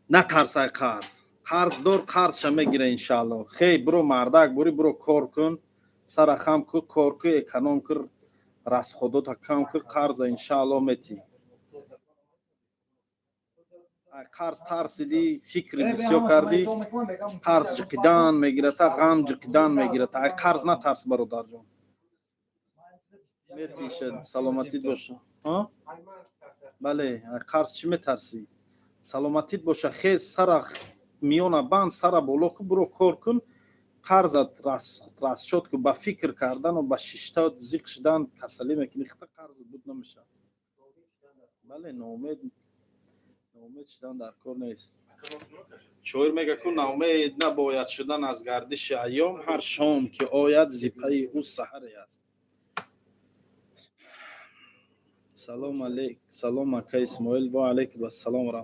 Натарсай қарз. Қарздор қарзша мегира, иншаалло. Хей, биро, мардак, бури, биро, кор кун, сара хам ку, кор ку, эконом ку, расходота кам ку, қарза, иншаалло, метӣ. Қарз тарсидӣ, фикри бисёр кардӣ, қарз ҷиқидан мегирата, ғам ҷиқидан мегирата. Ай қарз натарс, бародарҷон, метиша, саломатит боша. Бале, қарз чӣ метарсӣ? Саломатит боша. Хез, сара миёна банд, сара боло ку, буро, кор кун, қарзат расчёт ку. Ба фикр кардану ба шишта зиқ шудан касалӣ мекунӣ, хита қарзат буд намешавад. Бале, ноумед шудан дар кор нест. Шоир мега ку: «Ноумед набояд шудан аз гардиши айём, ҳар шом ки ояд, зипаи ӯ саҳаре аст». Салом алейк, салом, ака Исмоил. Ва алайкум ассалом.